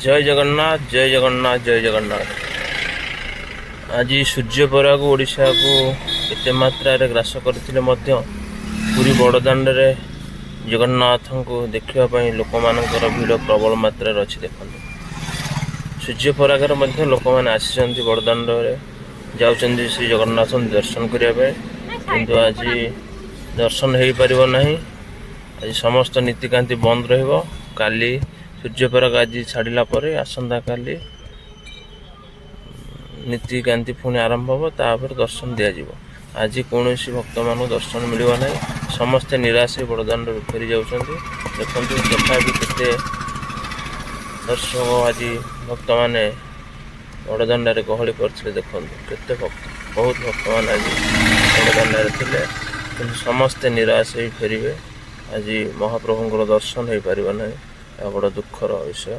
ଜୟ ଜଗନ୍ନାଥ, ଜୟ ଜଗନ୍ନାଥ, ଜୟ ଜଗନ୍ନାଥ। ଆଜି ସୂର୍ଯ୍ୟପରାଗ ଓଡ଼ିଶାକୁ ଏତେ ମାତ୍ରାରେ ଗ୍ରାସ କରିଥିଲେ ମଧ୍ୟ ପୁରୀ ବଡ଼ଦାଣ୍ଡରେ ଜଗନ୍ନାଥଙ୍କୁ ଦେଖିବା ପାଇଁ ଲୋକମାନଙ୍କର ଭିଡ଼ ପ୍ରବଳ ମାତ୍ରାରେ ଅଛି। ଦେଖନ୍ତୁ, ସୂର୍ଯ୍ୟପରାଗରେ ମଧ୍ୟ ଲୋକମାନେ ଆସିଛନ୍ତି, ବଡ଼ଦାଣ୍ଡରେ ଯାଉଛନ୍ତି ଶ୍ରୀ ଜଗନ୍ନାଥଙ୍କୁ ଦର୍ଶନ କରିବା ପାଇଁ। କିନ୍ତୁ ଆଜି ଦର୍ଶନ ହେଇପାରିବ ନାହିଁ। ଆଜି ସମସ୍ତ ନୀତିକାନ୍ତି ବନ୍ଦ ରହିବ। କାଲି ସୂର୍ଯ୍ୟପରାଗ ଆଜି ଛାଡ଼ିଲା ପରେ ଆସନ୍ତାକାଲି ନୀତିକାନ୍ତି ପୁଣି ଆରମ୍ଭ ହେବ, ତାପରେ ଦର୍ଶନ ଦିଆଯିବ। ଆଜି କୌଣସି ଭକ୍ତମାନଙ୍କୁ ଦର୍ଶନ ମିଳିବ ନାହିଁ। ସମସ୍ତେ ନିରାଶ ହେଇ ବଡ଼ଦାଣ୍ଡରୁ ଫେରି ଯାଉଛନ୍ତି। ଦେଖନ୍ତୁ, ତଥାପି କେତେ ଦର୍ଶକ ଆଜି ଭକ୍ତମାନେ ବଡ଼ଦାଣ୍ଡରେ ଗହଳି କରିଥିଲେ। ଦେଖନ୍ତୁ କେତେ ଭକ୍ତ, ବହୁତ ଭକ୍ତମାନେ ଆଜି ବଡ଼ଦାଣ୍ଡରେ ଥିଲେ। କିନ୍ତୁ ସମସ୍ତେ ନିରାଶ ହେଇ ଫେରିବେ। ଆଜି ମହାପ୍ରଭୁଙ୍କର ଦର୍ଶନ ହେଇପାରିବ ନାହିଁ। ଏହା ବଡ଼ ଦୁଃଖର ବିଷୟ।